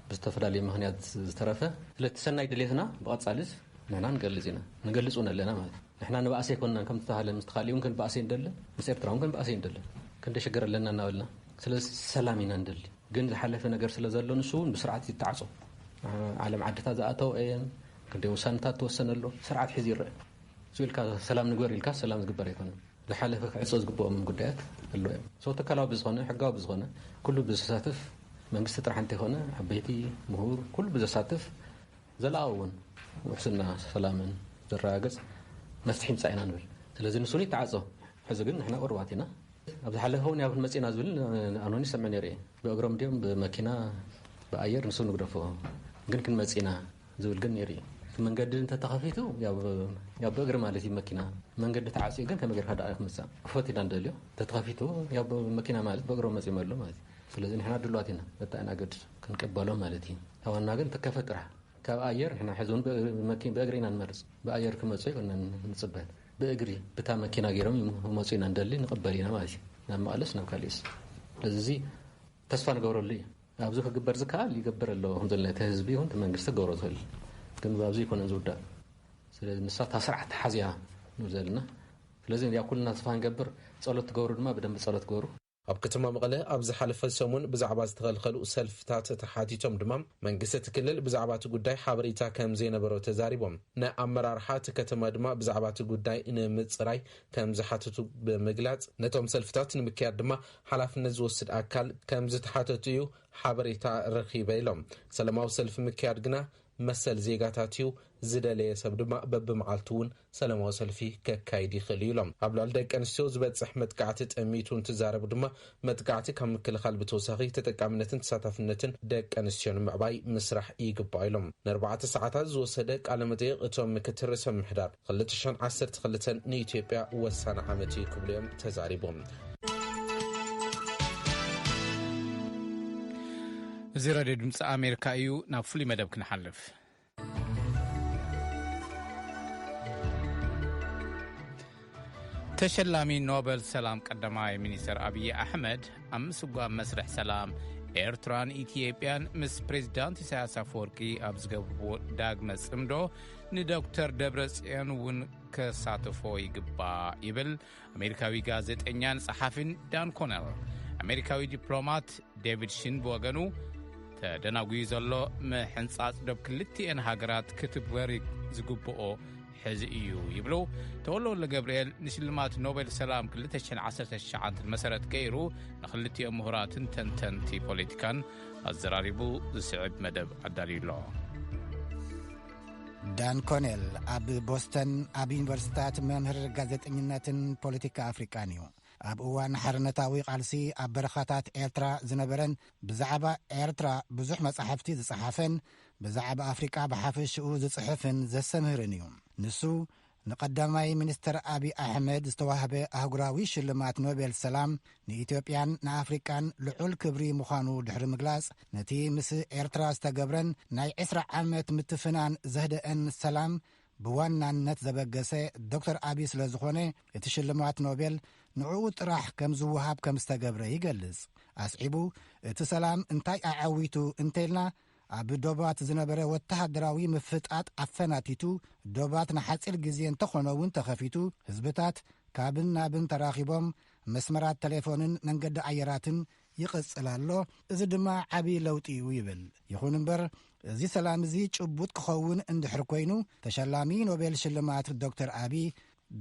ብዝተፈላለየ ምኽንያት ዝተረፈ። ስለቲ ሰናይ ድሌትና ብቐጻልስ ንሕና ንገልጽ ኢና። ንገልጽ እውን ኣለና ማለት እዩ። ንሕና ንባእሲ ኣይኮንናን ከም ዝተባህለ ምስ ተኻሊ እውን ክንባእሲ ንደልን ምስ ኤርትራ እውን ክንባእሲ ንደልን። ክንደይ ሽግር ኣለና እናበልና። ስለዚ ሰላም ኢና ንደሊ። ግን ዝሓለፈ ነገር ስለ ዘሎ ንሱ እውን ብስርዓት ይተዓጾ። ዓለም ዓድታት ዝኣተው እየን። ክንደይ ውሳነታት ተወሰነ ኣሎ። ስርዓት ሒዙ ይረአ። እሱ ኢልካ ሰላም ንግበር ኢልካ ሰላም ዝግበር ኣይኮነን። ዝሓለፈ ክዕጾ ዝግብኦም ጉዳያት ኣሎ እዮም። ሰው ትካላዊ ብዝኾነ ሕጋዊ ብዝኾነ ኩሉ ብዘሳትፍ መንግስቲ ጥራሕ እንተይኮነ ዓበይቲ ምሁር ኩሉ ብዘሳትፍ ዘላኣዊ እውን ውሕስና ሰላምን ዘረጋግጽ መፍትሒ ምጻእ ኢና ንብል። ስለዚ ንሱ ይተዓጾ። ሕዚ ግን ንሕና ቁሩባት ኢና። ኣብ ዝሓለፈ እውን ያው ክንመጽእ ኢና ዝብል ኣኖኒ ይሰምዕ ነይሩ እየ። ብእግሮም ድዮም ብመኪና ብኣየር ንሱ ንግደፎ ግን ክንመጽእ ኢና ዝብል ግን ነይሩ እዩ። መንገዲ እንተተኸፊቱ ያው ያው ብእግሪ ማለት እዩ። መኪና መንገዲ ተዓፅዩ ግን ከመይ ጌርካ ደኣ ክምፃእ ክፈት ኢና ንደልዮ። እንተተኸፊቱ ያው መኪና ማለት ብእግሮ መፂእ መሎ ማለት እዩ። ስለዚ ንሕና ድልዋት ኢና በታ ኢና ገድድ ክንቅበሎ ማለት እዩ። ዋና ግን ትከፈት ጥራሕ ካብ ኣየር ንሕና ሕዚ እውን ብእግሪ ኢና ንመርፅ። ብኣየር ክመፁ ይኮነን ንፅበ ብእግሪ ብታ መኪና ገይሮም ይመፁ ኢና ንደሊ ንቕበል ኢና ማለት እዩ። ናብ መቐለስ ናብ ካልእስ እዚ ተስፋ ንገብረሉ እዩ። ኣብዚ ክግበር ዝከኣል ይገብር ኣሎ። ከም ዘለና እቲ ህዝቢ ይኹን እቲ መንግስቲ ክገብሮ ዝኽእል ግን ኣብዚ ይኮነን ዝውዳእ። ስለዚ ንሳ እታ ስርዓት ተሓዝያ ንብል ዘለና። ስለዚ ያ ኩልና ተስፋ ንገብር። ጸሎት ትገብሩ ድማ ብደንብ ጸሎት ትገብሩ። ኣብ ከተማ መቐለ ኣብ ዝሓለፈ ሰሙን ብዛዕባ ዝተኸልከሉ ሰልፍታት ተሓቲቶም ድማ መንግስቲ እቲ ክልል ብዛዕባ እቲ ጉዳይ ሓበሬታ ከም ዘይነበሮ ተዛሪቦም። ንኣመራርሓ እቲ ከተማ ድማ ብዛዕባ እቲ ጉዳይ ንምፅራይ ከም ዝሓተቱ ብምግላፅ ነቶም ሰልፍታት ንምክያድ ድማ ሓላፍነት ዝወስድ ኣካል ከም ዝተሓተቱ እዩ ሓበሬታ ረኺበ ኢሎም። ሰላማዊ ሰልፊ ምክያድ ግና መሰል ዜጋታት እዩ፣ ዝደለየ ሰብ ድማ በብመዓልቱ እውን ሰላማዊ ሰልፊ ከካይድ ይኽእል እዩ ኢሎም። ኣብ ልዕሊ ደቂ ኣንስትዮ ዝበፅሕ መጥቃዕቲ ጠሚቱ እንትዛረቡ ድማ መጥቃዕቲ ካብ ምክልኻል ብተወሳኺ ተጠቃምነትን ተሳታፍነትን ደቂ ኣንስትዮ ንምዕባይ ምስራሕ ይግባእ ኢሎም። ንኣርባዕተ ሰዓታት ዝወሰደ ቃለ መጠይቕ እቶም ምክትል ርእሰ ምምሕዳር ክልተ ሽሕን ዓሰርተ ክልተን ንኢትዮጵያ ወሳኒ ዓመት እዩ ክብሉ እዮም ተዛሪቦም። እዚ ሬድዮ ድምፂ ኣሜሪካ እዩ። ናብ ፍሉይ መደብ ክንሓልፍ። ተሸላሚ ኖበል ሰላም ቀዳማይ ሚኒስተር ኣብይ ኣሕመድ ኣብ ምስጓም መስርሕ ሰላም ኤርትራን ኢትዮጵያን ምስ ፕሬዚዳንት ኢሳያስ ኣፈወርቂ ኣብ ዝገብርዎ ዳግመ ጽምዶ ንዶክተር ደብረጽዮን እውን ከሳትፎ ይግባእ ይብል ኣሜሪካዊ ጋዜጠኛን ጸሓፊን ዳን ኮነል። ኣሜሪካዊ ዲፕሎማት ዴቪድ ሽን ብወገኑ ተደናጉዩ ዘሎ ምሕንጻጽ ዶብ ክልቲኤን ሃገራት ክትግበር ዝግብኦ ሕዚ እዩ ይብሉ። ተወልደ ወልደ ገብርኤል ንሽልማት ኖቤል ሰላም ክልተ ሽሕን ዓሰርተ ትሽዓን መሰረት ገይሩ ንክልቲኦም ምሁራትን ተንተንቲ ፖለቲካን ኣዘራሪቡ ዝስዕብ መደብ ኣዳልዩ ኣሎ። ዳን ኮኔል ኣብ ቦስተን ኣብ ዩኒቨርሲታት መምህር ጋዜጠኝነትን ፖለቲካ ኣፍሪቃን እዩ። ኣብ እዋን ሓርነታዊ ቃልሲ ኣብ በረኻታት ኤርትራ ዝነበረን ብዛዕባ ኤርትራ ብዙሕ መጻሕፍቲ ዝጸሓፈን ብዛዕባ ኣፍሪቃ ብሓፈሽኡ ዝጽሕፍን ዘሰምህርን እዩ። ንሱ ንቀዳማይ ሚኒስተር ኣቢ ኣሕመድ ዝተዋህበ ኣህጉራዊ ሽልማት ኖቤል ሰላም ንኢትዮጵያን ንኣፍሪቃን ልዑል ክብሪ ምዃኑ ድሕሪ ምግላጽ፣ ነቲ ምስ ኤርትራ ዝተገብረን ናይ ዕስራ ዓመት ምትፍናን ዘህደአን ሰላም ብዋናነት ዘበገሰ ዶክተር ኣቢ ስለ ዝኾነ፣ እቲ ሽልማት ኖቤል ንዕኡ ጥራሕ ከም ዝወሃብ ከም ዝተገብረ ይገልጽ። ኣስዒቡ፣ እቲ ሰላም እንታይ ኣዐዊቱ እንተኢልና፣ ኣብ ዶባት ዝነበረ ወተሃደራዊ ምፍጣጥ ኣፈናቲቱ፣ ዶባት ንሓጺር ግዜ እንተኾነ እውን ተኸፊቱ፣ ህዝብታት ካብን ናብን ተራኺቦም፣ መስመራት ቴሌፎንን መንገዲ ኣየራትን ይቕጽል ኣሎ። እዚ ድማ ዓቢ ለውጢ እዩ ይብል። ይኹን እምበር፣ እዚ ሰላም እዚ ጭቡጥ ክኸውን እንድሕር ኮይኑ፣ ተሸላሚ ኖቤል ሽልማት ዶክተር ኣቢ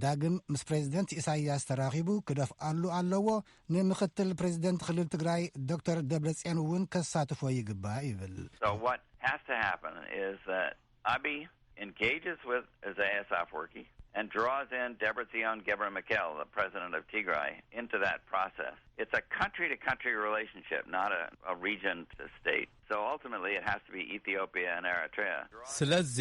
ዳግም ምስ ፕሬዚደንት ኢሳያስ ተራኺቡ ክደፍኣሉ ኣለዎ። ንምክትል ፕሬዚደንት ክልል ትግራይ ዶክተር ደብረጽዮን እውን ከሳትፎ ይግባእ ይብል። So what has to happen is that Abiy engages with Isaias Afwerki and draws in Debretsion Gebremichael, the president of Tigray, into that process. It's a country-to-country relationship, not a, a region-to-state. So ultimately, it has to be Ethiopia and Eritrea. ስለዚ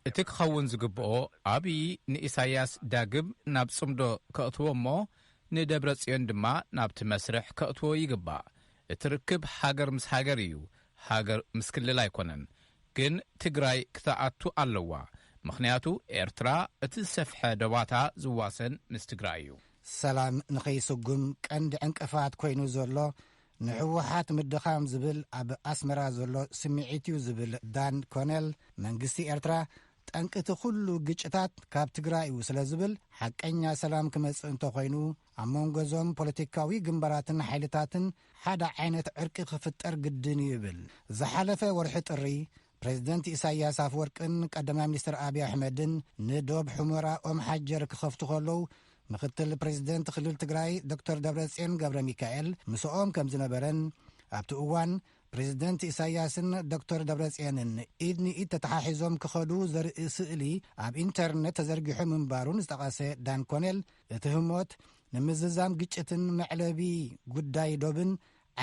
እቲ ክኸውን ዝግብኦ፣ ኣብይ ንኢሳያስ ዳግም ናብ ጽምዶ ከእትዎ እሞ፣ ንደብረ ጽዮን ድማ ናብቲ መስርሕ ከእትዎ ይግባእ። እቲ ርክብ ሃገር ምስ ሃገር እዩ፣ ሃገር ምስ ክልል ኣይኮነን። ግን ትግራይ ክትኣቱ ኣለዋ፣ ምኽንያቱ ኤርትራ እቲ ዝሰፍሐ ዶባታ ዝዋሰን ምስ ትግራይ እዩ። ሰላም ንኸይስጉም ቀንዲ ዕንቅፋት ኮይኑ ዘሎ ንህወሓት ምድኻም ዝብል ኣብ ኣስመራ ዘሎ ስምዒት እዩ ዝብል ዳን ኮነል፣ መንግስቲ ኤርትራ ጠንቂ እቲ ኩሉ ግጭታት ካብ ትግራይ እዩ ስለ ዝብል፣ ሓቀኛ ሰላም ክመጽእ እንተኾይኑ፣ ኣብ መንጎ እዞም ፖለቲካዊ ግንባራትን ሓይልታትን ሓደ ዓይነት ዕርቂ ክፍጠር ግድን እዩ ይብል። ዝሓለፈ ወርሒ ጥሪ፣ ፕሬዚደንት ኢሳያስ ኣፍወርቅን ቀዳማይ ሚኒስትር ኣብይ ኣሕመድን ንዶብ ሑመራ ኦም ሓጀር ክኸፍቱ ከለዉ፣ ምክትል ፕሬዚደንት ክልል ትግራይ ዶክተር ደብረጽዮን ገብረ ሚካኤል ምስኦም ከም ዝነበረን፣ ኣብቲ እዋን ፕሬዚደንት ኢሳያስን ዶክተር ደብረጽዮንን ኢድ ንኢድ ተተሓሒዞም ክኸዱ ዘርኢ ስእሊ ኣብ ኢንተርነት ተዘርጊሑ ምንባሩን ዝጠቐሰ ዳን ኮኔል፣ እቲ ህሞት ንምዝዛም ግጭትን መዕለቢ ጉዳይ ዶብን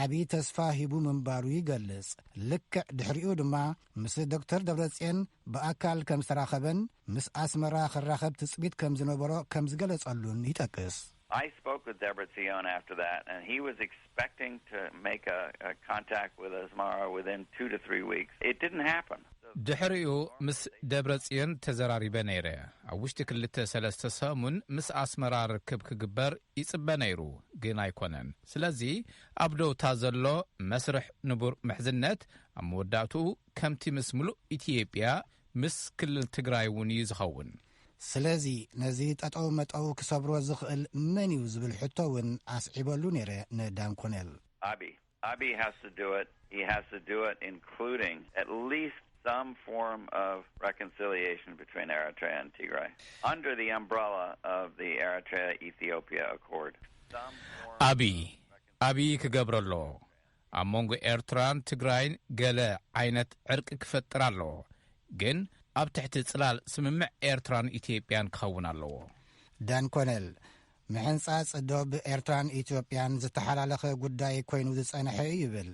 ዓብዪ ተስፋ ሂቡ ምንባሩ ይገልጽ። ልክዕ ድሕሪኡ ድማ ምስ ዶክተር ደብረጽዮን ብኣካል ከም ዝተራኸበን ምስ ኣስመራ ክራኸብ ትጽቢት ከም ዝነበሮ ከም ዝገለጸሉን ይጠቅስ። I spoke with Debretsion after that, and he was expecting to make a, a contact with Asmara within two to three weeks. It didn't happen. ድሕሪኡ ምስ ደብረጽዮን ተዘራሪበ ነይረ። ኣብ ውሽጢ ክልተ ሰለስተ ሰሙን ምስ ኣስመራ ርክብ ክግበር ይጽበ ነይሩ፣ ግን ኣይኮነን። ስለዚ ኣብ ደውታ ዘሎ መስርሕ ንቡር ምሕዝነት ኣብ መወዳእትኡ ከምቲ ምስ ምሉእ ኢትዮጵያ ምስ ክልል ትግራይ እውን እዩ ዝኸውን። ስለዚ ነዚ ጠጠው መጠው ክሰብሮ ዝኽእል መን እዩ ዝብል ሕቶ እውን ኣስዒበሉ ነይረ ንዳንኮነል። Abiy. Abiy has to do it. He has to do it, including at least some form of reconciliation between Eritrea and Tigray under the umbrella of the Eritrea Ethiopia Accord. Some form ኣቢይ ኣቢይ ክገብሮ ኣለዎ። ኣብ መንጎ ኤርትራን ትግራይን ገለ ዓይነት ዕርቂ ክፈጥር ኣለዎ፣ ግን ኣብ ትሕቲ ጽላል ስምምዕ ኤርትራን ኢትዮጵያን ክኸውን ኣለዎ። ዳንኮነል፣ ምሕንጻጽ ዶብ ኤርትራን ኢትዮጵያን ዝተሓላለኸ ጉዳይ ኮይኑ ዝጸንሐ እዩ ይብል።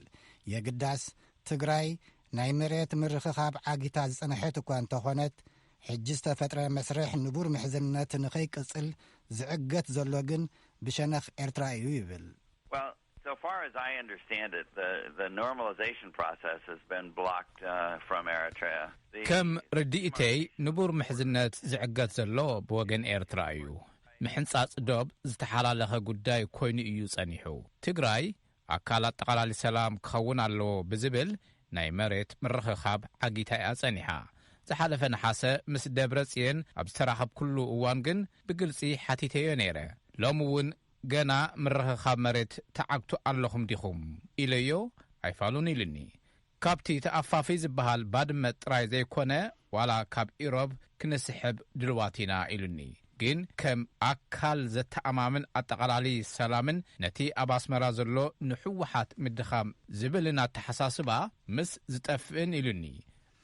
የግዳስ ትግራይ ናይ መሬት ምርኽኻብ ዓጊታ ዝጸንሐት እኳ እንተኾነት፣ ሕጂ ዝተፈጥረ መስርሕ ንቡር ምሕዝነት ንኸይቅጽል ዝዕገት ዘሎ ግን ብሸነኽ ኤርትራ እዩ ይብል። Well, so far as I understand it, the, the normalization process has been blocked uh, from Eritrea. The- ከም ርድኢተይ ንቡር ምሕዝነት ዝዕገት ዘሎ ብወገን ኤርትራ እዩ። ምሕንጻጽ ዶብ ዝተሓላለኸ ጉዳይ ኮይኑ እዩ ጸኒሑ። ትግራይ ኣካል ኣጠቓላሊ ሰላም ክኸውን ኣለዎ ብዝብል ናይ መሬት ምርኽኻብ ዓጊታ እያ ጸኒሓ። ዝሓለፈ ነሓሰ ምስ ደብረ ጽዮን ኣብ ዝተራኸብኩሉ እዋን ግን ብግልጺ ሓቲተዮ ነይረ። ሎሚ እውን ገና ምርኽኻብ መሬት ተዓግቱ ኣለኹም ዲኹም ኢለዮ። ኣይፋሉን ኢሉኒ። ካብቲ ተኣፋፊ ዝበሃል ባድመ ጥራይ ዘይኮነ ዋላ ካብ ኢሮብ ክንስሕብ ድልዋት ኢና ኢሉኒ። ግን ከም ኣካል ዘተኣማምን ኣጠቓላሊ ሰላምን ነቲ ኣብ ኣስመራ ዘሎ ንሕወሓት ምድኻም ዝብልን ኣተሓሳስባ ምስ ዝጠፍእን ኢሉኒ።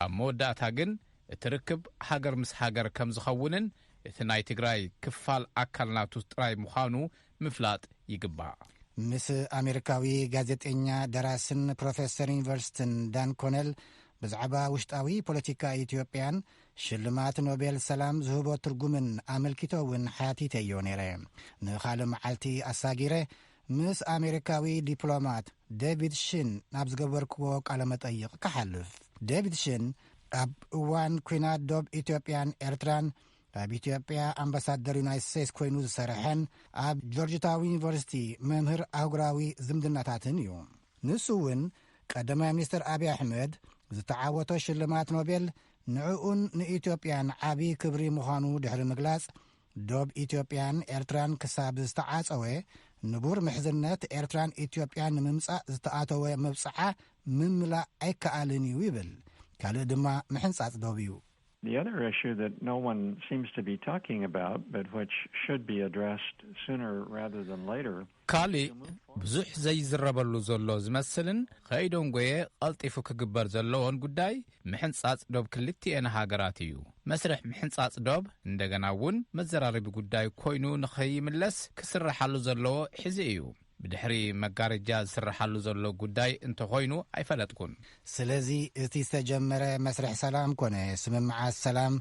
ኣብ መወዳእታ ግን እቲ ርክብ ሃገር ምስ ሃገር ከም ዝኸውንን እቲ ናይ ትግራይ ክፋል ኣካል ናቱ ጥራይ ምዃኑ ምፍላጥ ይግባእ። ምስ ኣሜሪካዊ ጋዜጠኛ ደራስን ፕሮፌሰር ዩኒቨርሲቲን ዳን ኮነል ብዛዕባ ውሽጣዊ ፖለቲካ ኢትዮጵያን ሽልማት ኖቤል ሰላም ዝህቦ ትርጉምን ኣመልኪቶ እውን ሓቲተዮ ነይረ። ንኻልእ መዓልቲ ኣሳጊረ ምስ ኣሜሪካዊ ዲፕሎማት ዴቪድ ሽን ናብ ዝገበርክዎ ቃለ መጠይቕ ክሓልፍ። ዴቪድ ሽን ኣብ እዋን ኲናት ዶብ ኢትዮጵያን ኤርትራን ኣብ ኢትዮጵያ ኣምባሳደር ዩናይትድ ስቴትስ ኮይኑ ዝሰርሐን ኣብ ጆርጅታውን ዩኒቨርሲቲ መምህር ኣህጉራዊ ዝምድናታትን እዩ። ንሱ እውን ቀዳማይ ሚኒስትር ኣብይ ኣሕመድ ዝተዓወቶ ሽልማት ኖቤል ንዕኡን ንኢትዮጵያን ዓቢ ክብሪ ምዃኑ ድሕሪ ምግላጽ፣ ዶብ ኢትዮጵያን ኤርትራን ክሳብ ዝተዓጸወ ንቡር ምሕዝነት ኤርትራን ኢትዮጵያን ንምምጻእ ዝተኣተወ መብጽዓ ምምላእ ኣይከኣልን እዩ ይብል። ካልእ ድማ ምሕንጻጽ ዶብ እዩ። The other issue that no one seems to be talking about, but which should be addressed sooner rather than later, ካሊእ ብዙሕ ዘይዝረበሉ ዘሎ ዝመስልን ከይደንጎየ ቀልጢፉ ክግበር ዘለዎን ጉዳይ ምሕንጻጽ ዶብ ክልቲኤን ሃገራት እዩ። መስርሕ ምሕንጻጽ ዶብ እንደገና እውን መዘራረቢ ጉዳይ ኮይኑ ንኸይምለስ ክስረሓሉ ዘለዎ ሕዚ እዩ። ብድሕሪ መጋረጃ ዝስረሓሉ ዘሎ ጉዳይ እንተኾይኑ ኣይፈለጥኩን። ስለዚ እቲ ዝተጀመረ መስርሕ ሰላም ኮነ ስምምዓት ሰላም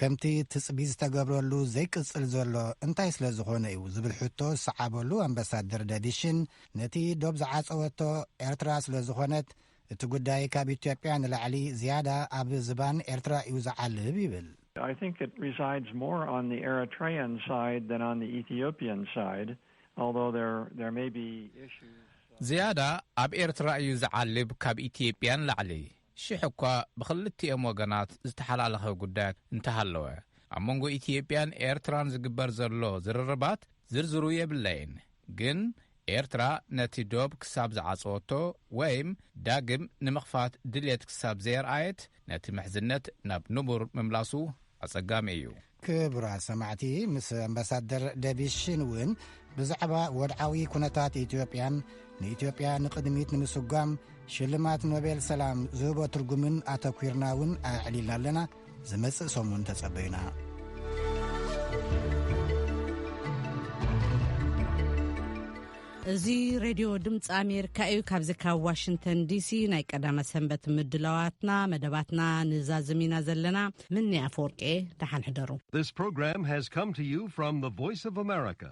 ከምቲ ትጽቢት ዝተገብረሉ ዘይቅጽል ዘሎ እንታይ ስለ ዝኾነ እዩ ዝብል ሕቶ ዝሰዓበሉ ኣምባሳደር ዳቪሽን፣ ነቲ ዶብ ዝዓጸወቶ ኤርትራ ስለ ዝኾነት፣ እቲ ጉዳይ ካብ ኢትዮጵያ ንላዕሊ ዝያዳ ኣብ ዝባን ኤርትራ እዩ ዝዓልብ ይብል። I think it resides more on the Eritrean side than on the Ethiopian side, although there, there may be issues. ዝያዳ ኣብ ኤርትራ እዩ ዝዓልብ ካብ ኢትዮጵያ ንላዕሊ። ሽሕ እኳ ብኽልቲኦም ወገናት ዝተሓላለኸ ጉዳያት እንተሃለወ፣ ኣብ መንጎ ኢትዮጵያን ኤርትራን ዝግበር ዘሎ ዝርርባት ዝርዝሩ የብለይን። ግን ኤርትራ ነቲ ዶብ ክሳብ ዝዓጸወቶ ወይም ዳግም ንምኽፋት ድልየት ክሳብ ዘየርኣየት፣ ነቲ ምሕዝነት ናብ ንቡር ምምላሱ ኣጸጋሚ እዩ። ክቡራት ሰማዕቲ፣ ምስ ኣምባሳደር ዴቪድ ሽን እውን ብዛዕባ ወድዓዊ ኩነታት ኢትዮጵያን ንኢትዮጵያ ንቕድሚት ንምስጓም ሽልማት ኖቤል ሰላም ዝህቦ ትርጉምን ኣተኲርና እውን ኣዕሊልና ኣለና። ዝመጽእ ሰሙን ተጸበዩና። እዚ ሬድዮ ድምፂ ኣሜሪካ እዩ። ካብዚ ካብ ዋሽንግተን ዲሲ ናይ ቀዳመ ሰንበት ምድላዋትና መደባትና ንዛዝም ኢና ዘለና። ምኒ ኣፈወርቄ፣ ደሓን ሕደሩ። This program has come to you from the Voice of America.